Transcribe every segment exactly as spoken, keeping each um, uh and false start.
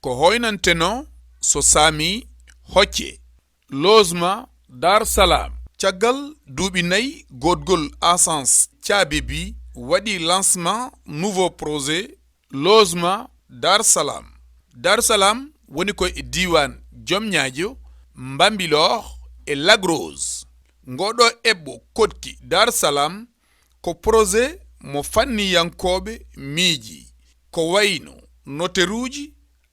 Ko hoynanteno so saami hocce. Logement Dar Salam. Caggal duuɓi nayi goodgol Agence Caabi bi waɗi lancement nouveau projet Logement Dar Salam. Dar Salam woni ko e diiwaan Joom Ñaajo, Mbambilor e Lac Rose. Ngooɗoo eɓɓo koɗki Dar Salam ko projet mo fanniyankooɓe miiji, ko wayno noteruuji,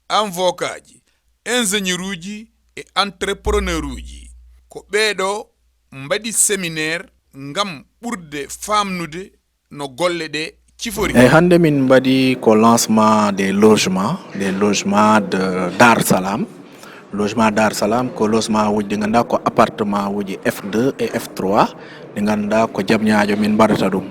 anvokaaji, ingénieruuji e entrepreneuruuji. Ko ɓeeɗo mbaɗi séminaire ngam ɓurde faamnude no golle ɗe cifori. Eyyi, hannde min mbaɗi ko lancement des logements, des logements de Dar Salam. Logement Dar Salam ko logement uji ɗi ngannduɗaa ko appartement uji F deux et F trois, ɗi ngannduɗaa ko Joom Ñaajo min mbaɗata ɗum.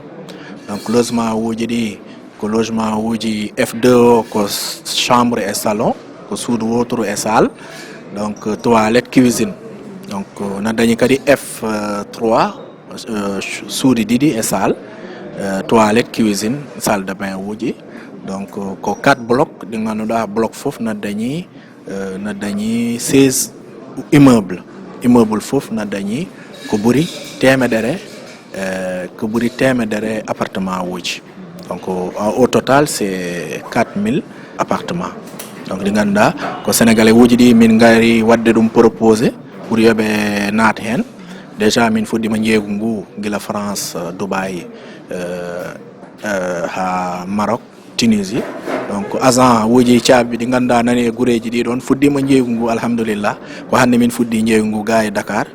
Donc logement uji ɗi ko logement uji F deux o ko chambre et salon, ko suudu wooturu e salle, donc toilette, cuisine. Donc na dañi kadi F trois, euh, suudu ɗiɗi e salle, euh, toilette, cuisine, salle de bain uji. Donc ko quatre blocs ɗi ngannduɗaa bloc fof na dañi, euh, na dañi seize immeuble. Immeuble fof na dañi ko ɓuri teemedere, euh, ko ɓuri teemedere appartement uji. Donc au, au total c'est quatre mille appartements. Donc ɗi ngannduɗaa ko Sénégalais uji ɗi min ngari waɗde ɗum proposé pour yo ɓe naat heen. Déjà min fuɗɗima njeeygu ngu gila France, euh, Dubaï, euh, euh, haa Maroc, Tunisie. Donc agent uji caabi ɗi ngannduɗaa nani e gureeji ɗi ɗoon fuɗɗima njeeygu ngu, alhamdulillah. Ko hannde min fuɗɗi njeeygu ngu gaa e Dakar.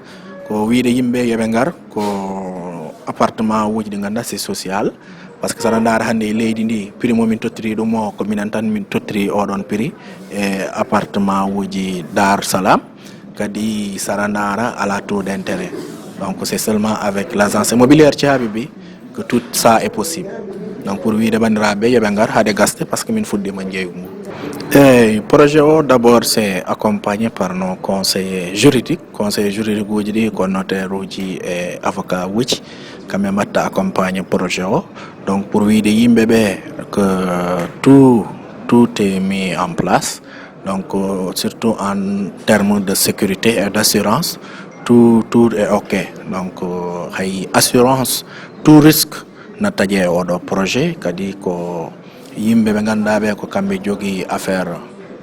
Ko wiyde yimɓe yo ɓe ngar, ko appartement uji ɗi ngannduɗaa c'est social. Parce que so aɗa ndaara hannde e leydi ndi, prix mo min tottori ɗum o, ko minen tan min tottori oɗon prix e appartement uji Dar Salam. Kadi so aɗa ndaara alaa taux d'intérêt. Donc c'est seulement avec l'agence immobilière Caabi bi que tout ça est possible. Donc pour wiyde banndiraaɓe yo ɓe ngar haa ɗe gasde, parce que min fuɗɗima njeeygu ngu. Eyyi, projet o d'abord c'est accompagné par nos conseillers juridiques. Conseillers juridiques uji ɗi ko notaire uji e avocat uji, kamɓe mbaɗta accompagné projet o. Donc pour wiyde yimɓe ɓe que tout, tout est mis en place. Donc euh, surtout en termes de sécurité et d'assurance, tout, tout est ok. Donc euh, hay assurance, tout risque na taƴe e oɗo projet. Kadi ko yimɓe ɓe ngannduɗaa ɓe ko kamɓe jogii affaire,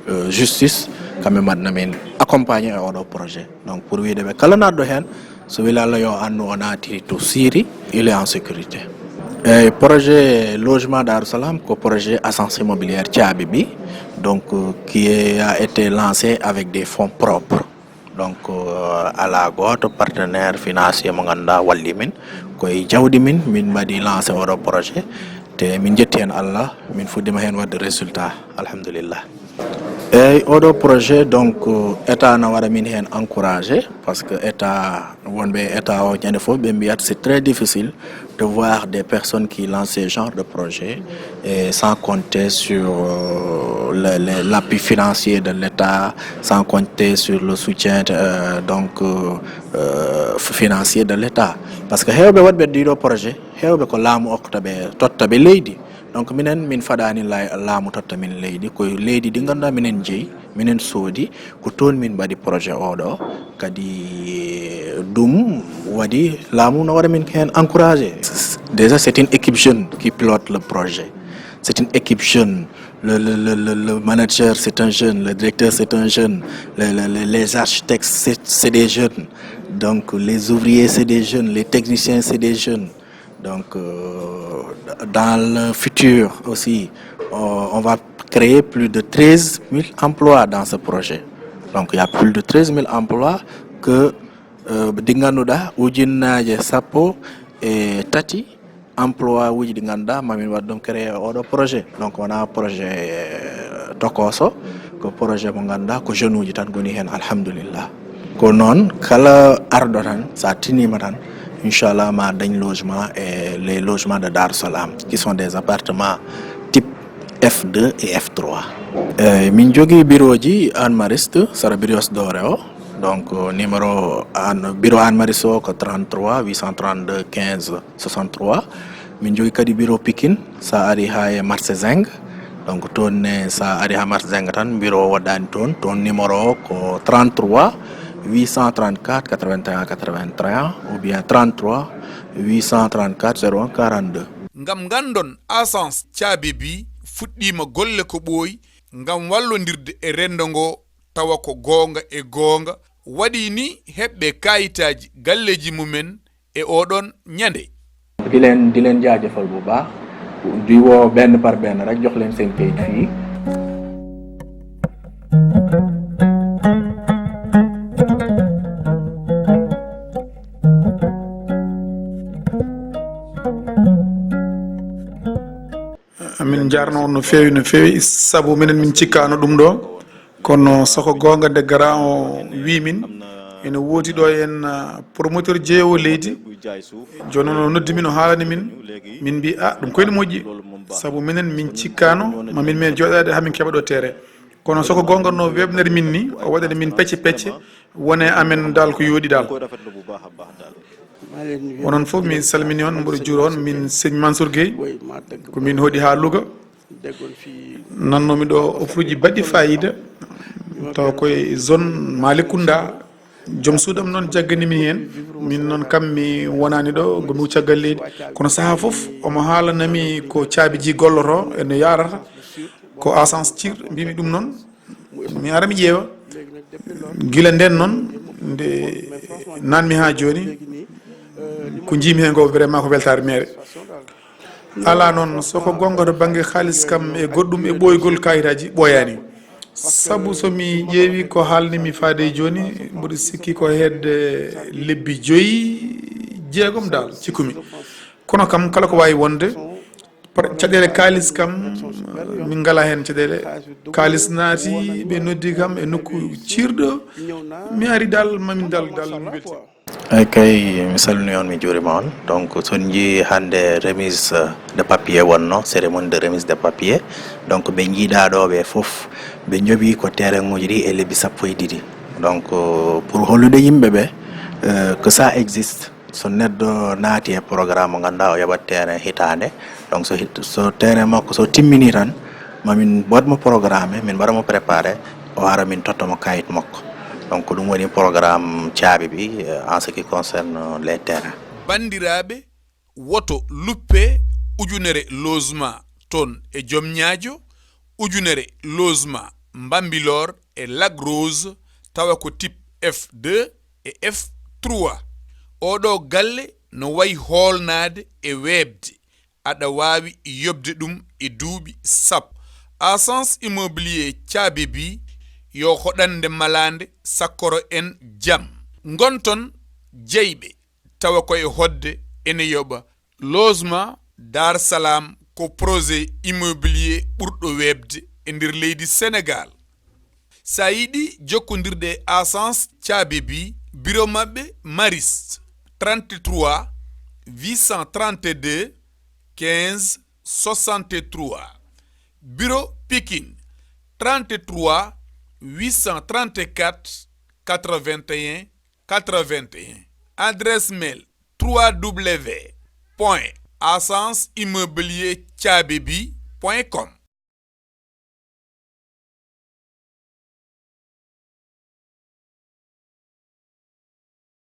euh, justice, kamɓe mbaɗna min accompagné e oɗo projet. Donc pour wiyde ɓe kala naatɗo heen, so weli Allah yo anndu o naati to siiri, il est en sécurité. Eyyi, projet logement Darou Salam ko projet agence immobilière Caabi bi, donc euh, qui a été lancé avec des fonds propres. Donc euh, alaa gooto partenaire financier mo ngannduɗaa walli min, ko e jawdi min min mbaɗi lancé oɗo projet. Te min njetti heen Allah, min fuɗɗima heen waɗde résultat, alhamdulillah. Eyyi, oɗo projet, donc euh, état na waɗa min heen encouragé, parce que état, wonɓe e état o ñande fof ɓe mbiyat c'est très difficile de voir des personnes qui lancent ce genre de projet et sans compter sur euh, le- le- l'appui financier de l'état, sans compter sur le soutien euh, donc euh, euh, financier de l'état. Parce que heewɓe waɗɓe ɗiɗo projet, heewɓe ko laamu okkata ɓe, totta ɓe leydi. Donc minen min faɗani la- laamu totta min leydi, ko leydi ndi ngannduɗaa minen jeyi, minen soodi, ko toon min mbaɗi projet oɗo. Kadi ɗum waɗi laamu na waɗa min heen encouragé. Déjà c'est une équipe jeune qui pilote le projet. C'est une équipe jeune. Le, le, le, le, le manager c'est un jeune, le directeur c'est un jeune, le- le- le- les architectes c'est c'est des jeunes. Donc les ouvriers c'est des jeunes, les techniciens c'est des jeunes. Donc euh, dans le futur aussi, on, on va créer plus de treize mille emplois dans ce projet. Donc il y a plus de treize mille emplois que euh, ɗi ngannduɗaa ujunnaaje sappo e tati emploi uji ɗi ngannduɗaa mamin waɗ ɗum créé oɗo projet. Donc wona projet euh, tokoso, ko projet mo ngannduɗaa ko jeune uji tan ngoni heen, alhamdulillah. Ko noon, kala arɗo tan, sa tinima tan, inchallah ma dañ logement e les logements de Darou Salam, qui sont des appartements type F deux et F trois. Eyyi, min jogii bureau ji Hann Mariste, sara Brioche Dorée o. Donc euh, numéro Hann- bureau Hann Mariste o ko trente-trois huit cent trente-deux quinze soixante-trois. Min jogii kadi bureau Pikine, sa ari haa e marché Zinc. Donc toon ne, so a ari ha Marsa Zinc tan, bureau o waɗɗaani toon. Toon numéro o ko trente-trois huit cent trente-quatre quatre-vingt-un quatre-vingt-un, ou bien trente-trois huit cent trente-quatre zéro un quarante-deux. Ngam nganndon, Agence Caabi Bi fuɗɗiima golle ko ɓooyi ngam wallondirde e renndo ngo, tawa ko goonga e goonga waɗi ni heɓɓe kaayitaaji galleeji mumen e oɗon ñande. Di leen, di leen jaajëfal bu baax. Di woo benn par benn rek, jox leen seen kayit fii. Amin njaarno on no feewi, no feewi, sabu minen min cikkaano ɗum ɗo. Kono soko goonga, nde garant o wi min, ene woodi ɗo en, ah, promoteur jeeyowo leydi. Jooni noon o noddi min, o haalani min, min mbi, "Ah, ɗum koyne moƴƴi." Sabu minen min cikkaano ma min, min jooɗaade haa min keɓa ɗo terrain. Kono soko goonga no weɓnere min ni, o waɗani min pecce pecce, wone amen dal ko yooɗi dal. Onon fof mi salmini on, mboɗo juura on, min Sëñ Mansour Gueye, ko min hoɗi haa Louga. Nannoomi ɗo offre uji baɗɗi fayida, taw koye zone Malicounda. Joom suudu am noon jaggani mi heen. Min noon kam mi wonaani ɗo, ko mi caggal leydi. Kono sahaa fof omo haalanami ko caabi ji golloto e no yaarata. Ko Agence Cir, mbimi ɗum noon. Mi ara mi ƴeewa. Gila nden noon, nde nanmi haa jooni, ko njiimi heen ko vraiment ko weltaare meere. Alaa noon, soko goonga to bannge kaalis kam e goɗɗum e ɓooygol kaayitaaji ɓooyaani. Sabu so mi ƴeewi ko haalni mi faade e jooni, mboɗo sikki ko hedde lebbi joyi, jeegom dal cikkumi. Kono kam kala ko waawi wonde, par-, caɗeele kaalis kam, min ngalaa heen caɗeele. Kaalis naati, ɓe noddi kam e nokku ciirɗo, mi ari dal, mamin dal, dal mi welti. Eey kay, mi salmini on, mi juurima on. Donc, so on njii hannde remise, euh, de papier wonno, cérémonie de remise de papier. Donc, ɓe njiiɗaa ɗo ɓe fof, ɓe njoɓi ko terrain uji ɗi e lebbi sappo e ɗiɗi. Donc, euh, pour hollude yimɓe ɓe, euh, que ça existe. So neɗɗo naati e programme mo ngannduɗaa o yoɓat terrain hitaande, donc so hit-, so terrain makko so timmini tan, ma min waɗ mo programme, min mbaɗa mo préparé, o ara min totta mo kayit makko. Donc ko ɗum woni programme Caabi Bi, euh, en ce qui concerne les terrains. Banndiraaɓe, woto luppe ujunere logement toon e Joom Ñaajo, ujunere logement Mbambilor e Lac Rose, tawa ko type F deux e F trois. Oɗo galle no wayi hoolnaade e weeɓde. Aɗa waawi yoɓde ɗum e duuɓi sappo. Agence Immobilier Caabi Bi, yo hoɗande malaande sakkoro en jam. Ngonton jeyɓe, tawa ko e hoɗde ene yoɓa. Logement Dar Salam ko projet immobilier ɓurɗo weeɓde e nder leydi Senegaal. So a yiɗi jokkondirde e Agence Caabi Bi, bureau maɓɓe Mariste, trente-trois huit cent trente-deux quinze soixante-trois. Bureau Pikine, trente-trois huit cent trente-quatre quatre-vingt-un quatre-vingt-un. Adresse mail, trois W point agence immobilier caabi bi point com.